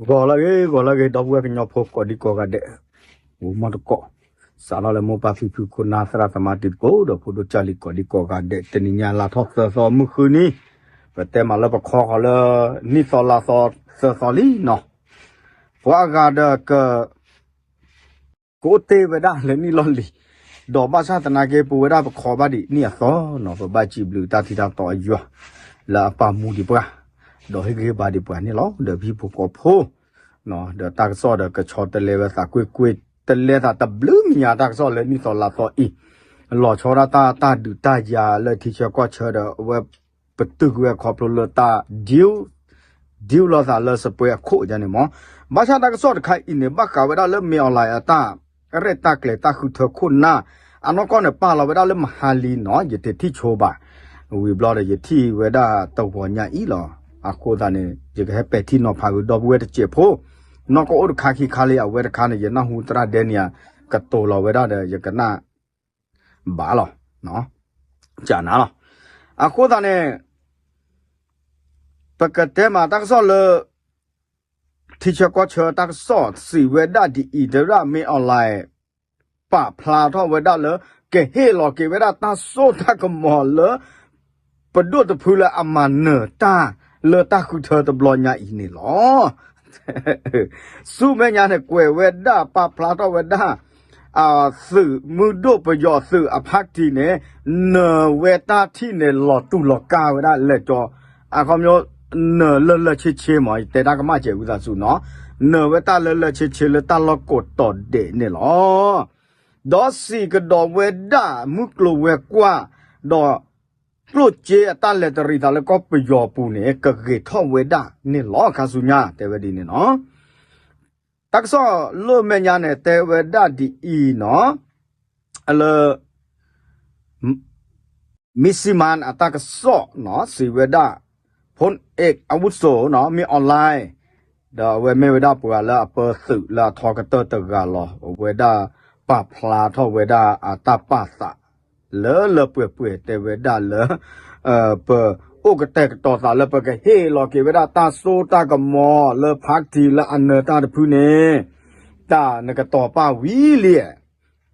ဂီၤလၢအဂ့ၤ ဂီၤလၢအဂ့ၤ ဒီပုၢ်ဝဲၢ်ကညီဖိကိးဒံကိးဂၤဒဲး, ဂီၤမီၢ်တကိး, စးထီၣ်လၢမိၢ်ပၢ်ဖံဖုခိၣ်နၢ်သရၣ်သမါတံၤသကိး ဒီးဖိဒိၣ်ကၢ်လံၤကိးဒံကိးဂၤဒဲး တနံၤညါလါထီၣ်သၢသီမုၢ်ဃုနံၤ, ပတဲမးလၢပခီဃီၤလၢ နံၣ်သီလါသီသၢသီလံနီၤ, ပှၤအဂၤဒီးက ကအိၣ်တ့ၢ်ဝဲဒၣ်လၢနံၣ်လီၢ်လံၤ, ဒီးဘၣ်ဆၣ်သနာ်က့ ပဝဲဒၣ်ပခီဘၣ်ဒံးနံၣ်အသီနီၤ, ပဘၣ်စံးဘျုးတၢ်ထံတၢ်တီအယွၤ လၢအပာ်မူဒံးပှၤ, ဒီးဟ့ၣ်ဂံၢ်ဟ့ၣ်ဘါဒံးပှၤန့ၣ်လီၤ. ဒီးဟံၣ်ဖိဃီဖိ ဒီးတၢ်ကစီၣ်ဒီးကဆီတလဲဝဲသးကွ့ၢ်ကွ့ၢ် တလဲသးတဘျုးမံၤညါ တၢ်ကစီၣ်လၢနံၣ်သီလါသီအံၤ, လီၤဆီဒၣ်တၢ်တၢ်ဒုးတၢ်ယၤလၢထံဆၢကီၢ်ဆၢဒီး အဝဲ ပတုာ်ကွံာ်ဝဲခီဖျိလၢတၢ် ဒုး ဒုးလိာ်သးလၢစပွဲအခိၣ်ယါန့ၣ်မး, ဘၣ်ဆၣ်တၢ်ကစီၣ်တခါအံၤန့ၣ် ဘၣ်ဃးဝဲဒၣ်လၢ မင်းအောင်လှိုင် အတၢ်ရဲၣ်တၢ်ကျဲၤ တၢ်ဃုထၢခိၣ်နၢ်, အနီၢ်ကီၢ်န့ၣ် ပာ်လီၤဝဲဒၣ်လၢမဟါလံနီၤ, ယတထံၣ်ဆိဘၣ်, ဝံၤဘျီဒီး ယထံၣ်ဝဲဒၣ်တဂီၤညါအံၤလီၤ. အဃိသတးန့ၣ် ယကဟဲပဲာ်ထံနီၤဖးဃုာ် ဒီပုၢ်ဝဲၢ်တစဲးဖိ, နီၢ်ကီၢ်အိၣ်တခါခံခါလံ အဝဲတခါန့ၣ် ယနၢ်ဟူသရၣ်ဒဲန့ၣ် ကတိၤလီၤဝဲဒၣ်ဒီး ယကနၣ် ဘၣ်လီၤ, ကနၣ်လီၤ. အဃိသတးန့ၣ် ပကတဲမးတၢ်ကစီၣ်လၢ ထံဆၢကီၢ်ဆၢတၢ်ကစီၣ်စံးဝဲဒၣ်ဒ်အံၤ, တဲဝဲဒၣ် မင်းအောင်လှိုင် ပာ်ဖျါထီၣ်ဝဲဒၣ်လၢ ကဟ့ၣ်လီၤက့ၤဝဲဒၣ်တၢ်စိတၢ်ကမီၤလၢ ပဒိၣ်တဖုလၢအမၤနၢၤတၢ်လၢတၢ်ဃုထၢတဘျီညါအံၤန့ၣ်လီၤ. ဆူမဲာ်ညါန့ၣ် ကွဲးဝဲဒၣ်ပာ်ဖျါထီၣ်ဝဲဒၣ် သုးမုၢ်ဒိၣ်ပယီၤသုးအဖါတံၢ်န့ၣ် နၢၤဝဲတၢ်ထံၣ်န့ၣ် လီၤတူၢ်လီၤကာ်ဝဲဒၣ်လဲၤကၠီ, အခီပညီ နၢၤလၢလၢဆ့ဆ့မး ယတဲတၢ်ကမၣ်စဲးဝံသးစူၤနီၤ, နၢၤဝဲတၢ်လၢလၢဆ့ဆ့လၢတၢ်လီၢ်ကိးတီၤဒဲးန့ၣ်လီၤ. ဒီးစံးကဒီးဝဲဒၣ်မုၢ်ကျိၤဝဲၤကွာ်, ဒီးကျိၣ်စ့အတၢ်လဲၤတရံးသးလၢကီၢ်ပယီၤပူၤန့ၣ် ကဂ့ၤထီၣ်ဝဲဒၣ်န့ၣ်လီၤ. ခါဆူညါ တဲဝဲဒ်န့ၣ်နီၤ. တၢ်ကစီၣ်လၢမဲာ်ညါန့ၣ် တဲဝဲဒၣ်ဒ်အံၤနီၤ, လၢ မဇ္ဈိမ အတၢ်ကစီၣ်နီၤ စံးဝဲဒၣ် ဖိအ့းအဝုၣ်စိၤနီၤ မင်းအောင်လှိုင်, ဒီးအဝဲမ့ၢ်ဝဲဒၣ်ပှၤလၢအပၢသုးလၢအထီကတၢၢ်တဂၤလီၤ. အဝဲဒၣ်ပာ်ဖျါထီၣ်ဝဲဒၣ်အတၢ်ပာ်သး လၢလၢပှဲၤပှဲၤတဲဝဲဒၣ်လၢ ပအိၣ်ကတဲာ်ကတီၤသးလၢပကဟ့ၣ်လီၤက့ၤဝဲဒၣ်တၢ်စိတၢ်ကမီၤလၢဖါတံၢ်လၢအနၢၤတၢ်တဖုန့ၣ်, တၢ်နကတီၤပာ်ဝံၤလံ,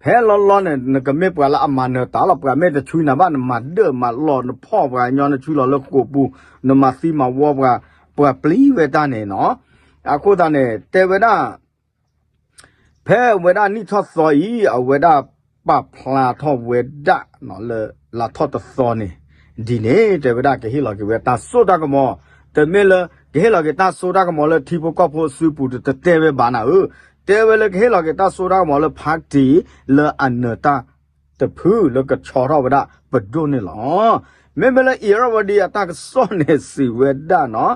ဖဲလီၤလီၤန့ၣ် နကမ့ၢ်ပှၤလၢအမၤနၢၤတၢ်လီၤ. ပှၤမ့ၢ်တဆွံနၤဘၣ် နမၤဒၢၣ်မၤလီၤနဖီၣ်ပှၤကညီ နဆွံလီၤလၢဃိာ်ပူၤ, နမၤသံမၤဝီပှၤ, ပှၤပျံၤဝဲတၢ်န့ၣ်နီၤ. အဃိသတးန့ၣ် တဲဝဲဒၣ် ဖဲအဝဲဒၣ်နံၣ်ထီၣ်သီအံၤ အဝဲဒၣ်ပာ်ဖျါထီၣ်ဝဲဒၣ်လၢ လါထီၣ်တသီန့ၣ် ဒ်န့ၣ် တဲဝဲဒၣ်ကဟ့ၣ်လီၤက့ၤဝဲတၢ်စိတၢ်ကမီၤ, တမ့ၢ်လၢကဟ့ၣ်လီၤက့ၤတၢ်စိတၢ်ကမီၤလၢထံဖိကီၢ်ဖိအစုပူၤ တတဲဝဲဘၣ်နၤဧၢ, တဲဝဲလၢကဟ့ၣ်လီၤက့ၤတၢ်စိတၢ်ကမီၤလၢဖါတံၢ်လၢအနၢၤတၢ်တဖုလၢကဆီထီၣ်ဝဲဒၣ်ပဒိၣ်န့ၣ်လီၤ. မ့မ့ၢ်လၢ Irrawaddy အတၢ်ကစီၣ်န့ၣ်စံးဝဲဒၣ်နီၤ,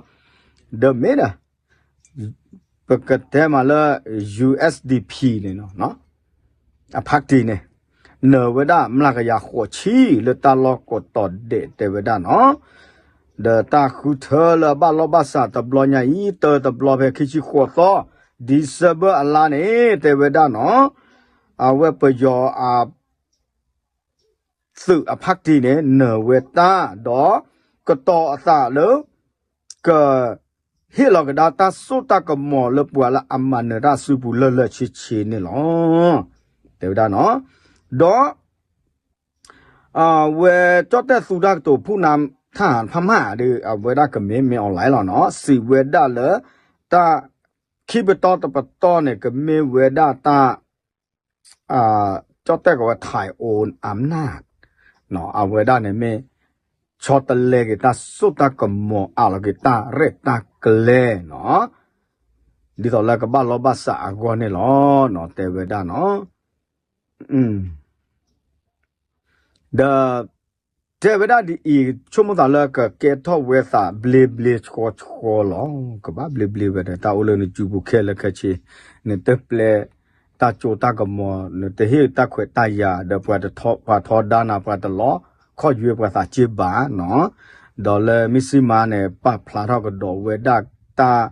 ဒီးမ့ၢ်ဒီး ပကတဲမးလၢ ယူႇအၢတ်ႉသ်ဒီးပံၣ် န့ၣ်နီၤ, အဖါတံၢ်န့ၣ် နၢၤဝဲဒၣ်မျးကယၤဃိးဆံလၢတၢ်လီၢ်ကိးတီၤဒဲးတဲဝဲဒၣ်နီၤ, ဒီးတၢ်ဃုထၢလၢအဘၣ်လီၢ်ဘၣ်စးတဘျီညါအံၤ တၢတဘျီဖဲခံဆံဃိးသီ December အလါန့ၣ် တဲဝဲဒၣ်နီၤ, အဝဲပယီၤအ သုးအဖါတံၢ်န့ၣ် နၢၤဝဲတၢ် ဒီးကတီၤအသးလၢ ကဟ့ၣ်လီၤကဒါတၢ်စိတၢ်ကမီၤလၢပှၤလၢအမၤနၢၤတၢ်အစုပူၤလၢလၢဆ့ဆ့န့ၣ်လီၤ. တဲဝဲဒၣ်နီၤ, ဒီး အဝဲကၠီၣ်တဲၣ်သူတၢ်ကတိၤ ဖူၣ်နါထၣ်ဖးမၢ်ဒီး အဝဲဒၣ်ကမ့ၢ် မင်းအောင်လှိုင် လီၤနီၤ, စံးဝဲဒၣ်လၢ တၢ် ခံပတီၢ်တပတီၢ်န့ၣ် ကမ့ၢ်ဝဲဒၣ်တၢ် ကၠီၣ်တဲၣ်ကဝဲ ถ่ายโอนอำนาจ အဝဲဒၣ်န့ၣ်မ့ၢ် ဆီတလဲက့ၤတၢ်စိတၢ်ကမီၤ အးလီၤက့ၤတၢ်ရဲၣ်တၢ်ကျဲၤနီၤ, ဒ်သိးလၢကဘၣ်လီၢ်ဘၣ်စးအဂီၢ်န့ၣ်လီၤ. တဲဝဲဒၣ်နီၤ, ဒီး တဲဝဲဒၣ်ဒ်အံၤ ဆိကမိၣ်သးလၢကကဲထီၣ်ဝဲသးဘျ့ဘျ့ဆှီဆှီလီၤ. ကဘၣ်ဘျ့ဘျ့ဝဲဒီး တၢ်အိၣ်လၢနစုပူၤခဲလၢာ်ခဲဆ့, နတပျဲတၢ်စိတၢ်ကမီၤ, နတဟ့ၣ်တၢ်ခွဲးတၢ်ယာ် ဒီးပှၤထီဒါနၤ ပှၤတလီခီၣ်ယွဲပှၤသးစ့ဘၣ်နီၤ, ဒီးလၢမဇ္ဈိမန့ၣ် ပာ်ဖျါထီၣ်ကဒီးဝဲဒၣ်တၢ်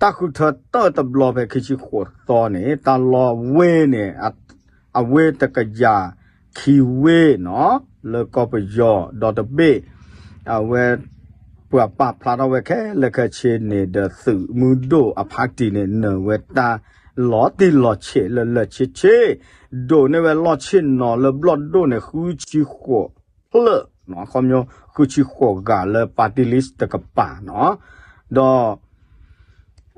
တၢ်ဃုထၢတၢတဘျီဖဲခံဆံဃိးသီန့ၣ် တၢ်လီၢ်ဝ့ၢ်န့ၣ် အဝ့ၢ်တကယၤခံဝ့ၢ်နီၤ လၢကီၢ်ပယီၤဒီတဘ့ၣ် အဝဲ ပှၤပာ်ဖျါထီၣ်ဝဲခဲလၢာ်ခဲဆ့န့ၣ်ဒီး သုးမုၢ်ဒိၣ်အဖါတံၢ်န့ၣ် နၢၤဝဲတၢ်လီၤတံၢ်လီၤဆဲးလၢလၢာ်ဆ့ဆ့, ဒိးန့ၢ်ဝဲလီၢ်ဆ့ၣ်နီၤလၢဘျီၣ်ဒိၣ်န့ၣ် ဃုဆံဃိးဖျၢၣ်, ဃုဆံဃိးဂၤလၢ party list တကပၤနီၤ, ဒီး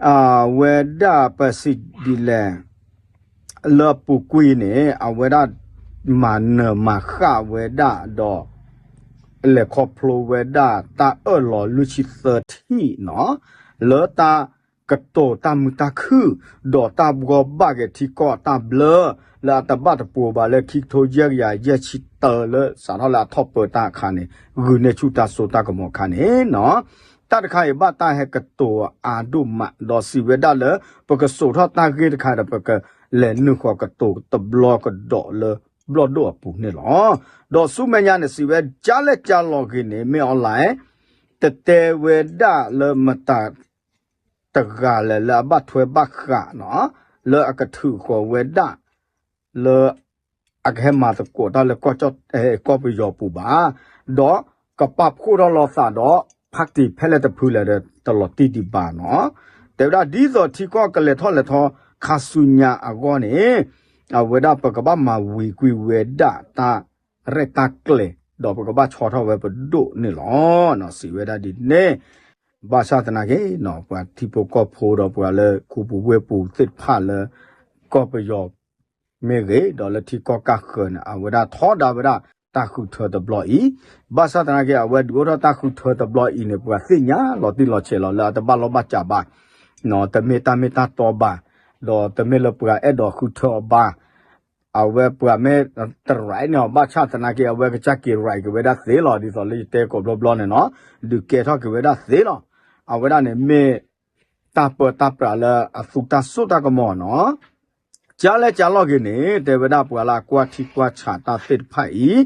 အဝဲဒၣ်ပစံးဒ်လဲၣ် လၢအပူၤကွံာ်န့ၣ် အဝဲဒၣ်မၤနၢၤမၤဃၣ်ဝဲဒၣ်ဒီး လဲၤခီဖျိဝဲဒၣ်တၢ်အၢၣ်လီၤလွံၢ်ဆံသၢထံၣ်နီၤ, လၢတၢ်ကတိၤတၢ်မုာ်တၢ်ခုၣ် ဒီးတၢ်ဘှီဘၣ်က့ၤထံကီၢ်တၢ်ဘျၢ လၢအတဘၣ်တပူၤဘၣ်လၢခံကထိယဲၢ်ကယၤယဲၢ်ဆံတၢလၢစးထီၣ်လၢအထီၣ်ပၢတၢ်အခါန့ၣ် ဂုာ်န့ၢ်ဆူၣ်တၢ်စိတၢ်ကမီၤအခါန့ၣ်နီၤ တၢ်တခါအံၤဘၣ်တၢ်ဟဲကတိၤအါဒိၣ်မး ဒီးစံးဝဲဒၣ်လၢ ပကစိာ်ထီၣ်တၢ်ဂ့ၢ်တခါဒီး ပကလဲၤနုာ်ဃီၤကတိၤတဘျီကဒီးလၢဘျီၣ်ဒိၣ်အပူၤန့ၣ်လီၤ. ဒီးဆူမဲာ်ညါန့ၣ် စံးဝဲကၢ်လဲၢ်ကၢ်လီၤဂ့ၤန့ၣ် မ့ၢ် online တတဲဝဲဒၣ်လၢမတၤတဂၤလဲၣ် လၢအဘၣ်ထွဲဘၣ်ဃးနီၤ လၢအကထုးဃီၤဝဲဒၣ် လၢ အကဟဲမၤသကိးတၢ်လၢ ကီၢ်ပယီၤပူၤဘၣ်, ဒီးကပာ်ဖှိၣ်ထီၣ်လိာ်သးဒီး party ဖဲလဲၣ်တဖုလဲၣ်ဒီး တလီၤတံၢ်ဒံးဘၣ်နီၤ. တဲဝဲဒၣ်ဒ်သိးထံကီၢ်ကလဲၤထီၣ်လဲၤထီခါဆူညါအဂီၢ်န့ၣ် အဝဲဒၣ်ပကဘၣ်မၤဝံၤကွံာ်ဝဲဒၣ်တၢ်ရဲၣ်တၢ်ကျဲၤ ဒီးပကဘၣ်ဆီထီၣ်ဝဲပဒိၣ်န့ၣ်လီၤ. စံးဝဲဒၣ်ဒ်န့ၣ် ဘၣ်ဆၣ်သနာ်က့ ပှၤထံဖိကီၢ်ဖိဒီးပှၤလၢခူပူၤဝ့ၢ်ပူၤသ့ၣ်တဖၣ်လၢ ကီၢ်ပယီၤ မ့ၢ်ဂ့ၤ ဒီးလၢထံကီၢ်ကၢ်ဃၢၤန့ၣ် အဝဲဒၣ်ထီဒါဝဲဒၣ်တၢ်ဃုထၢတဘျီအံၤ, ဘၣ်ဆၣ်သနာ်က့ အဝဲဒုးအိၣ်ထီၣ်တၢ်ဃုထၢတဘျီအံၤန့ၣ် ပှၤသ့ၣ်ညါလီၤတံၢ်လီၤဆဲးလီၤ လၢအတဘၣ်လီၢ်ဘၣ်စးဘၣ်, တမ့ၢ်တၢ်မ့ၢ်တၢ်တီဘၣ်, ဒီးတမ့ၢ်လၢပှၤအဲၣ်ဒိးဃုထၢအီၤဘၣ်, အဝဲပှၤမ့ၢ်တ right န့ၣ် ဘၣ်ဆၣ်သနာ်က့ အဝဲကစၢ်က့ၤ right က့ၤဝဲဒၣ်သ့လီၤ. ဒ်သိးလၢယတဲကိးဘျီဘျီန့ၣ်နီၤ ဒုးကဲထီၣ်က့ၤဝဲဒၣ်သ့လီၤ. အဝဲဒၣ်န့ၣ်မ့ၢ် တၢ်ပၢတၢ်ပြးလၢအသူတၢ်စိတၢ်ကမီၤနီၤ. ကၢ်လဲၢ်ကၢ်လီၤဂ့ၤန့ၣ် တဲဝဲဒၣ်ပှၤလၢအကွၢ်ထံကွၢ်ဆးတၢ်သ့ၣ်တဖၣ်အံၤ, ဒီး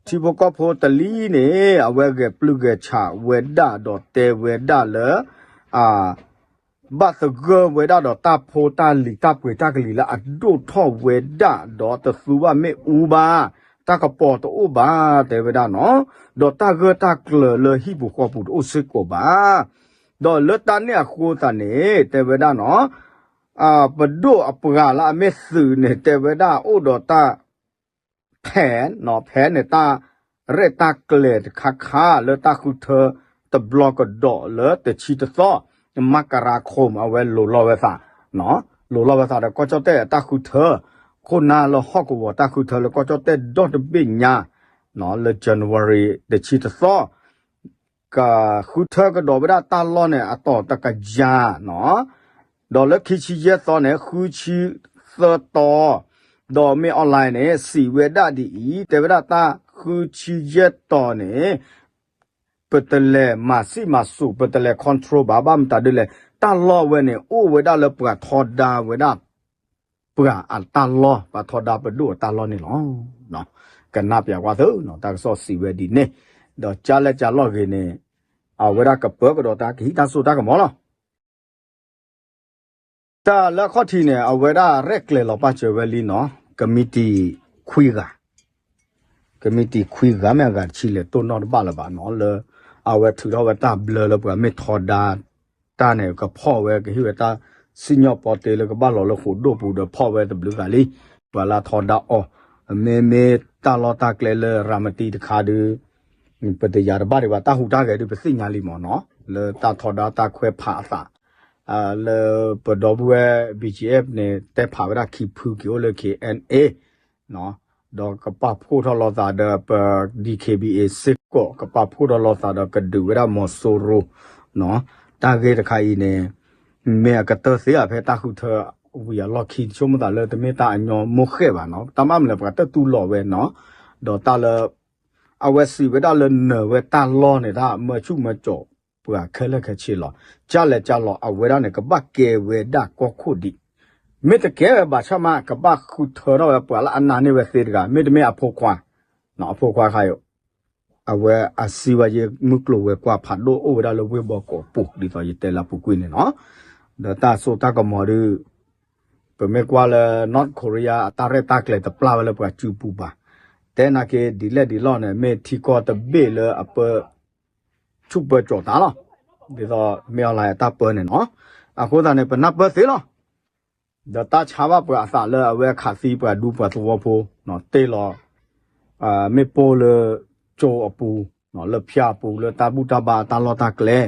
ထံဖိကီၢ်ဖိတလံၤန့ၣ် အဝဲဂဲၤပျုၢ်ဂဲၤဆးဝဲဒၣ်ဒီးတဲဝဲဒၣ်လၢ ဘၣ်သဂၢၢ်ဝဲဒၣ်ဒီးတၢ်ဖိတၢ်လံၤတၢ်ပှ့ၤတၢ်ကလံၤလၢအဒိၣ်ထီၣ်ဝဲဒၣ်ဒီးတသူဘၣ်မ့ၣ်အူဘၣ်, တၢ်ကပီၤတအိၣ်ဘၣ် တဲဝဲဒၣ်နီၤ, ဒီးတၢ်ဂၢၢ်တၢ်ကျၢၤလၢဟံၣ်ပူၤဃီပူၤတအိၣ်စ့ၢ်ကီးဘၣ်. ဒီးလၢတၢ်န့ၣ်အဃိသတးန့ၣ် တဲဝဲဒၣ်နီၤ, ပဒိၣ်အပှၤလၢအမ့ၢ်သုးန့ၣ် တဲဝဲဒၣ်အိၣ်ဒီးတၢ် ဖဲနီၤ ဖဲန့ၣ် တၢ်ရဲၣ်တၢ်ကျဲၤတခါခါလၢတၢ်ဃုထၢတဘျီကဒီးလၢတဆံတသီ မကရၤခိၣ် အဝဲလိၤလီၤဝဲသး, လိၤလီၤဝဲသးဒီးကီၢ်ကၠီၣ်တဲၣ်အတၢ်ဃုထၢ, ခိၣ်နၢ်လၢဟီၣ်ကဝီၤတၢ်ဃုထၢလၢကီၢ်ကၠီၣ်တဲၣ်ဒီတဘ့ၣ်ညါ လၢ January တဆံတသီ ကဃုထၢကဒီးဝဲဒၣ်တၢ်လီၢ်န့ၣ် အတီၤတကယၤနီၤ, ဒီးလၢခံဆံယဲၢ်သီန့ၣ် ဃုဆံသၢတီၤ, ဒီးမ့ၢ် online န့ၣ် စံးဝဲဒၣ်ဒ်အံၤ, တဲဝဲဒၣ်တၢ်ဃုဆံယဲၢ်တီၤန့ၣ် ပတလဲၤမၤစံၣ်မၤစူး ပတလဲၤ control ဘၣ် ဘၣ်မတၤဒ်လဲၣ်, တၢ်လီၢ်ဝဲန့ၣ် အိၣ်ဝဲဒၣ်လၢပှၤထီဒါဝဲဒၣ် ပှၤအတၢ်လီၢ် ပှၤထီဒါပဒိၣ်အတၢ်လီၢ်န့ၣ်လီၤ. ကနၣ်ပျးကွၢ်သု တၢ်ကစီၣ်စံးဝဲဒ်န့ၣ်, ဒီးကၢ်လဲၢ်ကၢ်လီၢ်ဂ့ၤန့ၣ် အဝဲဒၣ်ကပၢကဒီးတၢ်ကဟံးတၢ်စိတၢ်ကမီၤလီၤ. တၢ်လၢအခီၣ်ထံးန့ၣ် အဝဲဒၣ်ရဲၣ်ကျဲၤလီၤပာ်စၢၤဝဲလံနီၤ, ကမံးတံာ်ခွံဂၤ, ကမံးတံာ်ခွံဂၤမ့ၢ်အဂၤတဆံလဲၣ် တိၢ်နီၣ်တဘၣ်လၢၤဘၣ်နီၤ, လၢအဝဲထုးထီၣ်ဝဲတၢ်ဘျၢလၢပှၤမ့ၢ်ထီဒါ တၢ်န့ၣ် ကဖီၣ်ဝဲ ကဟ့ၣ်ဝဲတၢ်စံၣ်ညီၣ်ပီတ့လၢကဘၣ်လီၤလၢဃိာ်ဒိၣ်ပူၤဒီးဖီၣ်ဝဲတဘျုးဂၤလံ, ပှၤလၢထီဒါအီၤ, မ့မ့ၢ်တၢ်လီၢ်တၢ်ကျဲလၢရၤမတံတခါဒုး ပတယာ်တဘၣ်ဒံးဘၣ် တၢ်ဟူးတၢ်ဂဲၤဒုးပသ့ၣ်ညါလံမ့ၢ်နီၤ, လၢတၢ်ထီဒါတၢ်ခွဲးဖးအသး, လၢပဒီပုၢ်ဝဲၢ် ဘံၣ်ကၠံၣ်အဲၣ်န့ၣ် တဲဖးဝဲဒၣ်ခံဖုက့ၤအိၣ်လၢ ခ့ၣ်အဲၣ်အဲၣ် ဒီးကပာ်ဖှိၣ်ထီၣ်လိာ်သးဒီးပ DKBA စ့ၢ်ကီး ကပာ်ဖှိၣ်ထီၣ်လိာ်သးဒီးကဒုးဝဲဒၣ်မီၤစိရိၤ, တၢ်ဂ့ၢ်တခါအံၤန့ၣ် မ့ၢ်အကတၢၢ်သ့ဧါ ဖဲတၢ်ဃုထၢဝံၤအလီၢ်ခံ ဆိကမိၣ်သးလၢတမ့ၢ်တၢ်အညီမိၢ်ဃဲၣ်ဘၣ်နီၤ, တၢ်မ့ၢ်မနုၤလဲၣ် ပှၤတတူၢ်လိာ်ဝဲနီၤ, ဒီးတၢ်လၢ အဝဲစံးဝဲဒၣ်လၢနၢၤဝဲတၢ်လီၢ်န့ၣ် တၢ်မၢဆူၣ်မၢကၠီၤပှၤခဲလၢာ်ခဲဆ့လီၤ, ကၢ်လဲၣ်ကၢ်လီၤ အဝဲဒၣ်န့ၣ် ကဘၣ်ကဲဝဲဒၣ်ကီၢ်ခိၣ်ဒံး, မ့ၢ်တကဲဝဲဘၣ်ဆၣ်မး ကဘၣ်ဃုထၢထီၣ်ဝဲပှၤလၢအနာ်န့ၢ်ဝဲသ့တဂၤ မ့တမ့ၢ်အဖိခွါ, အဖိခွါခါအံၤ အဝဲအစံးဝဲယမုၢ်ကျိၤဝဲၤကွာ်ဖးဒိၣ်အိၣ်ဝဲဒၣ်လၢဝ့ၢ်ဘီကီးပူၤ ဒ်သိးယတဲလၢအပူၤကွံာ်န့ၣ်နီၤ, ဒီးတၢ်စိတၢ်ကမီၤဒုး ပမ့ၢ်ကွၢ်လၢ North Korea အတၢ်ရဲၣ်တၢ်ကျဲၤတပျၢ်ဝဲလၢပှၤစုပူၤဘၣ်, တဲနာ်က့ဒ်လဲၣ်ဒ်လဲၣ်န့ၣ် မ့ၢ်ထံကီၢ်တဘ့ၣ်လၢအပၢ ဆူၣ်ပၢကၠီၤတၢ်လီၤ. ဒ်သိးမ့ၢ်အီၤလၢအတၢ်ပၢန့ၣ်နီၤ, အဃိသတးန့ၣ် ပနၢ်ပၢၢ်သ့လီၤ. ဒီးတၢ်ဆါဘၣ်ပှၤအသးလၢအဝဲခးသံပှၤဒူပှၤသဝီဖိ တ့ၢ်လီၤ မ့ၣ်ပိၢ်လၢကၠိအပူၤ, လၢဖၠၣ်အပူၤ လၢတၢ်ဘူၣ်တၢ်ဘါအတၢ်လီၢ်တၢ်ကျဲ,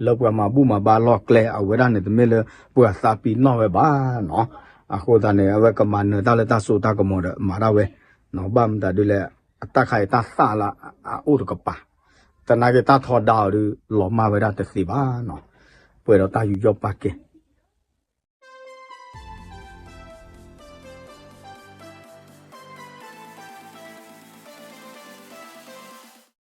လၢပှၤမၤဘူၣ်မၤဘါလီၢ်ကျဲ အဝဲဒၣ်န့ၣ် တမ့ၢ်လၢပှၤသးပ့ၤနီၣ်ဝဲဘၣ်နီၤ. အဃိသတးန့ၣ် အဝဲကမၤနၢၤတၢ်လၢတၢ်စိတၢ်ကမီၤဒီးမၤဒၣ်ဝဲ, ဘၣ်မတၤဒ်လဲၣ် အတၢ်ခါအံၤတၢ်သၣ်လၢအအိၣ်တကပၤ, သနာ်က့တၢ်ထီဒါအီၤဒီး လီၤမၢ်ဝဲဒၣ်တသ့ဘၣ်နီၤ. ပှဲၤဒီးတၢ်ယူးယီၣ်ပာ်ကဲ